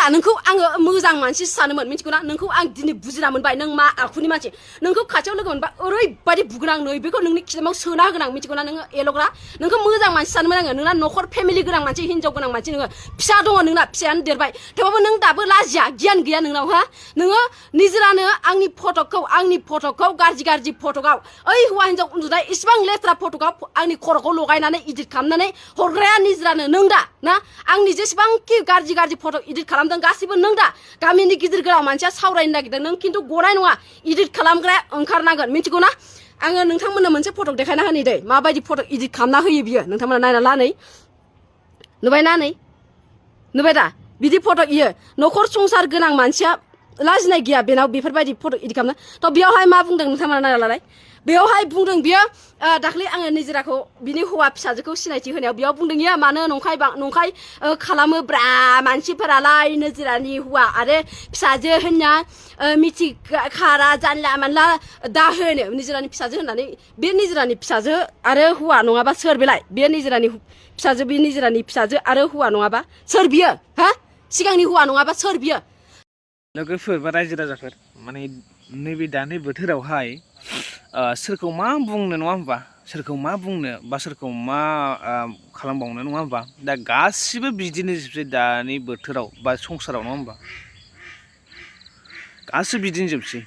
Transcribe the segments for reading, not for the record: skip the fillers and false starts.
नोंखौ आङो मोजां मानसि सानोमोन मिथिगौना नोंखौ आं दिनै बुजिना मोनबाय नों मा आखुनि मानसि नोंखौ खाथियाव लोगो मोनबा ओरैबायदि बुगोन आं नै बेखौ नोंनि खिलामाव सोना होगोन आं मिथिगौना नोङो एलग्रा नोंखौ मोजां मानसि सानोमोन आङो नोंना न'खर फेमिलि गोनां मानसि हिनजाव गोनां मानसि नोङो फिसा दङ नोंना फिसायानो देरबाय थेवबाबो नों दाबो लाजिया गियान गैया नोंनाव हा नोङो निजोरानो आंनि फटकखौ गाज्रि फटकआव ओइ हौवा हिनजाव उन्दुनाय इसिबां लेथ्रा फटकआव आंनि खर'खौ लगायनानै इदिट खालामनानै हरग्राया निजोरानो नों दा ना आंनि जेसेबांखि गाज्रि फटक इदिट खालामदों गासिबो नों दा गामिनि गिदिर गोलाव मानसिया सावरायनो नागिरदों नों खिन्थु गनाय नङा इदिट खालामग्राया ओंखारनांगोन मिथिगौ ना आङो नोंथांमोननो मोनसे फटक देखायना होनि दै माबायदि फटक इदिट खालामना होयो बियो नोंथांमोना नायना ला नै नुबायना नै नुबाय दा बिदि फटक इयो न'खर संसार गोनां मानसिया लाजिनाय गैया बेनाव बेफोरबायदि फटक इदिट खालामना थ' बेयावहाय मा बुंदों नोंथांमोना नायना लालाय बेयावहाय बुंदों बियो दाख्लै आङो निजिराखौ बिनि हौवा फिसाजोखौ सिनायथि होनायाव बेयाव बुंदों इयो मानो नंखाय खालामो ब्रा मानसिफोरालाय निजिरानि हौवा आरो फिसाजो होनना मिथिखारा जानला मानला दा होनो निजिरानि फिसाजो होननानै बे निजिरानि फिसाजो आरो हौवा नङाबा सोर बेलाय बे निजिरानि फिसाजो बे निजिरानि फिसाजो आरो हौवा नङाबा सोर बियो हा सिगांनि हौवा नङाबा सोर बियो लोगोफोर बा रायजो राजाफोर माने नैबे दानि बोथोरावहाय सोरखौ मा बुंनो नङा होमबा सोरखौ मा बुंनो बा सोरखौ मा खालामबावनो नङा होमबा दा गासिबो बिदिनो जोबसै दानि बोथोराव बा संसाराव नङा होमबा गासिबो बिदिनो जोबसै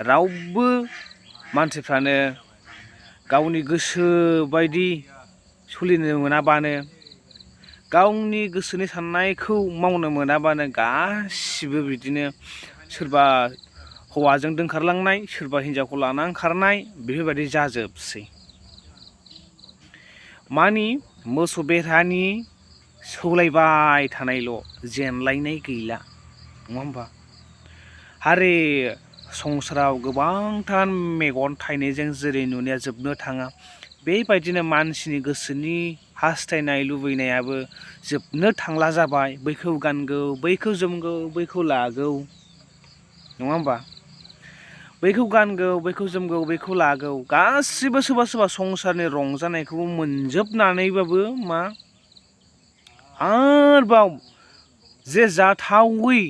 रावबो मानसिफ्रानो गावनि गोसो बायदि सोलिनो मोनाबानो गावनि गोसोनि साननायखौ मावनो मोनाबानो गासिबो बिदिनो सोरबा हौवाजों दोनखारलांनाय सोरबा हिनजावखौ लानानै खारनाय बेफोरबायदि जाजोबसै मानि मोसौ बेरानि सौलायबाय थानायल' जेनलायनाय गैला नङा होमबा हारे संसाराव गोबांथार मेगन थाइनैजों जेरै नुनाया जोबनो थाङा बेबायदिनो मानसिनि गोसोनि हास्थायनाय लुबैनायाबो जोबनो थांला जाबाय बैखौ गानगौ बैखौ जोमगौ बैखौ लागौ नङा होमबा बैखौ गानगौ बैखौ जोमगौ बैखौ लागौ गासिबो सोरबा संसारनि रंजानायखौबो मोनजोबनानैबाबो मा आरोबाव जे जाथावै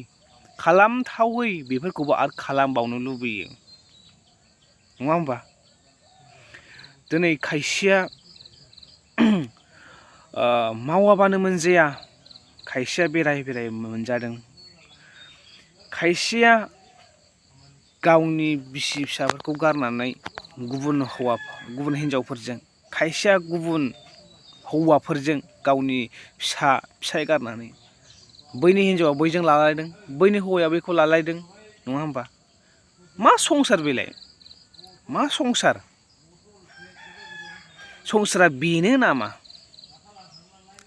खालामथावै बेफोरखौबो आरो खालामबावनो लुबैयो नङा होमबा दिनै खायसेया मावाबानो मोनजाया खायसेया बेराय मोनजादों खायसेया गावनि बिसि फिसाफोरखौ गारनानै गुबुन हिनजावफोरजों खायसेया गुबुन हौवाफोरजों गावनि फिसाय गारनानै बैनि हिनजावा बैजों लालायदों बैनि हौवाया बैखौ लालायदों नङा होमबा मा संसार बेलाय मा संसारा बेनो नामा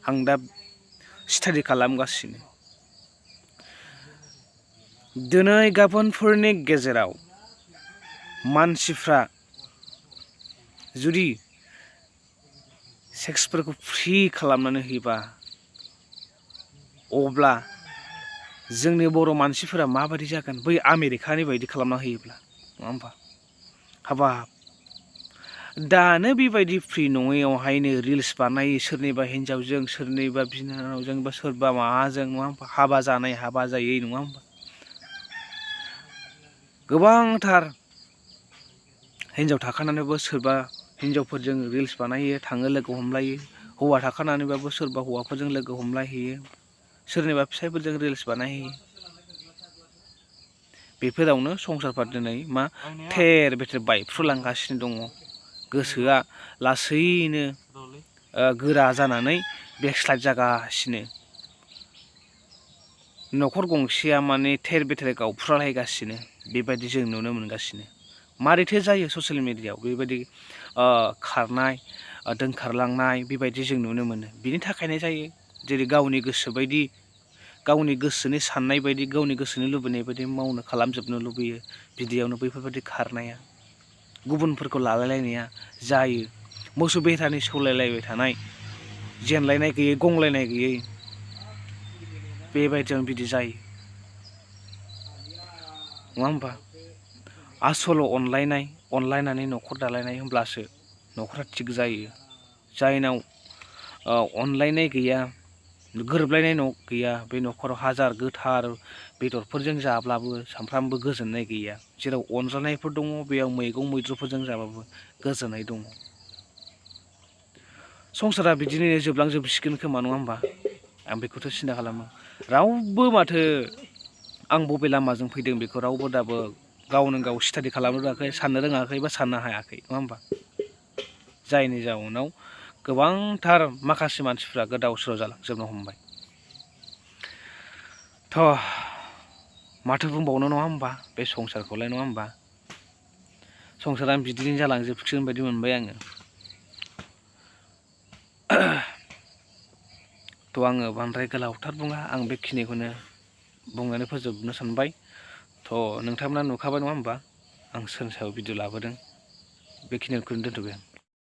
आं दा स्टाडि खालामगासिनो दिनै गाबोनफोरनि गेजेराव मानसिफ्रा जुदि सेक्सफोरखौ फ्रि खालामनानै होयोबा अब्ला जोंनि बर' मानसिफोरा माबायदि जागोन बै आमेरिकानि बायदि खालामना होयोब्ला नङा होमबा हाबाब दानो बेबायदि फ्रि नङैयावहायनो रिल्स बानायो सोरनिबा हिनजावजों सोरनिबा बिनानावजों बा सोरबा माबाजों नङा होमबा हाबा जानाय हाबा जायै नङा होमबा गोबांथार हिनजाव थाखानानैबो सोरबा हिनजावफोरजों रिल्स बानायो थाङो लोगो हमलायो हौवा थाखानानैबाबो सोरबा हौवाफोरजों लोगो हमलायहैयो सोरनिबा फिसायफोरजों रिल्स बानायहैयो बेफोरावनो संसारफ्रा दिनै मा थेर बेथेर बायफ्रुलांगासिनो दङ गोसोआ लासैनो गोरा जानानै बेकस्लाइड जागासिनो न'खर गंसेया माने थेर बेथेर गावफ्रुलायगासिनो बेबायदि जों नुनो मोनगासिनो मारैथो जायो ससियेल मिडियायाव बेबायदि खारनाय दोनखारलांनाय बेबायदि जों नुनो मोनो बिनि थाखायनो जायो जेरै गावनि गोसो बायदि गावनि गोसोनि साननाय बायदि गावनि गोसोनि लुबैनाय बायदि मावनो खालामजोबनो लुबैयो बिदियावनो बैफोरबायदि खारनाया गुबुनफोरखौ लालायलायनाया जायो मोसौ बेरानि सौलायलायबाय थानाय जेनलायनाय गैयै गंलायनाय गैयै बेबायदियावनो बिदि जायो नङा होमबा आसलाव अनलायनानै न'खर दालायनाय होमब्लासो न'खरा थिग जायो जायनाव अनलायनाय गैया गोरोबलायनाय गैया बे न'खराव हाजार गोथार बेदरफोरजों जाब्लाबो सानफ्रामबो गोजोननाय गैया जेराव अनज्लायनायफोर दङ बेयाव मैगं मैद्रुफोरजों जाबाबो गोजोननाय दङ संसारा बिदिनो जोबलांजोबसिगोन खोमा नङा होमबा आं बेखौथ' सिन्था खालामो रावबो माथो आं बबे लामाजों फैदों बेखौ रावबो दाबो गावनो गाव स्टाडि खालामनो रोङाखै साननो रोङाखै बा साननो हायाखै नङा होमबा जायनि जाउनाव गोबांथार माखासे मानसिफ्रा गोदाव सोराव जालांजोबनो हमबाय थ' माथो बुंबावनो नङा होमबा बे संसारखौलाय नङा होमबा संसारा बिदिनो जालांजोबसिगोन बायदि मोनबाय आङो थ' आङो बांद्राय गोलावथार बुङा आं बेखिनिखौनो बुंनानै फोजोबनो सानबाय थ' नोंथांमोना नुखाबाय नङा होमबा आं सोरनि सायाव भिडिअ लाबोदों बेखिनिखौनो दोनथ'बाय आं